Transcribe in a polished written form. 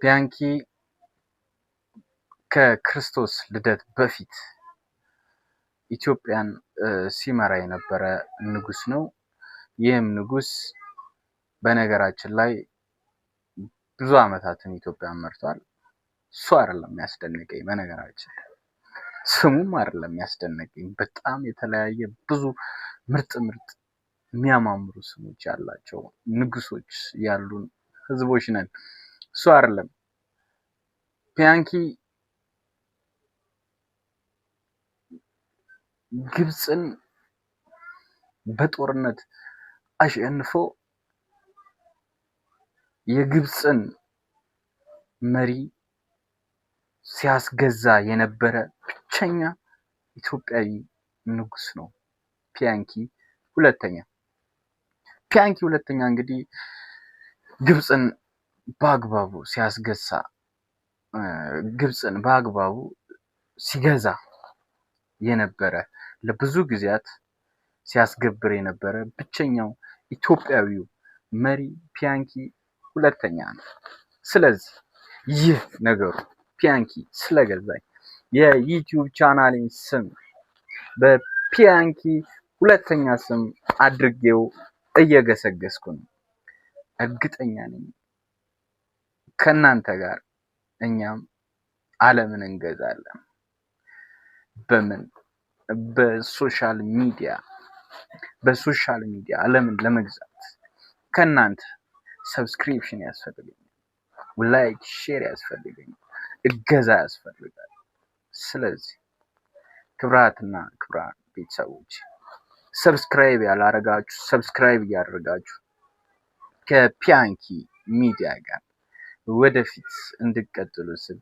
ፒያንኪ ከክርስቶስ ልደት በፊት ኢትዮጵያን ሲመራ የነበረ ንጉስ ነው። ይህም ንጉስ በነገራችን ላይ ብዙ ዓመታትን ኢትዮጵያን መርቷል። እሱ አይደለም ያስደነቀኝ፣ በነገራችን ስሙም አይደለም ያስደነቀኝ። በጣም የተለያየ ብዙ ምርጥ ምርጥ የሚያማምሩ ስሞች ያላቸው ንጉሶች ያሉን ህዝቦች ነን። እሱ አይደለም ፒያንኪ ግብፅን በጦርነት አሸንፎ የግብፅን መሪ ሲያስገዛ የነበረ ብቸኛ ኢትዮጵያዊ ንጉስ ነው ፒያንኪ ሁለተኛ። ፒያንኪ ሁለተኛ እንግዲህ ግብፅን በአግባቡ ሲያስገሳ ግብፅን በአግባቡ ሲገዛ የነበረ ለብዙ ጊዜያት ሲያስገብር የነበረ ብቸኛው ኢትዮጵያዊው መሪ ፒያንኪ ሁለተኛ ነው። ስለዚህ ይህ ነገሩ ፒያንኪ ስለገዛኝ የዩቲዩብ ቻናሌን ስም በፒያንኪ ሁለተኛ ስም አድርጌው እየገሰገስኩ ነው። እርግጠኛ ነኝ ከእናንተ ጋር እኛም ዓለምን እንገዛለን። በምን? በ social media። በ social media ዓለምን ለመግዛት ከእናንተ subscription ያስፈልገኛል፣ like share ያስፈልገኛል፣ እገዛ ያስፈልጋል። ስለዚህ ክብራትና ክብራን ቤተሰቦች subscribe ያላረጋችሁ subscribe እያደረጋችሁ ከፒያንኪ ሚዲያ ጋር ወደፊት እንድቀጥሉ ስል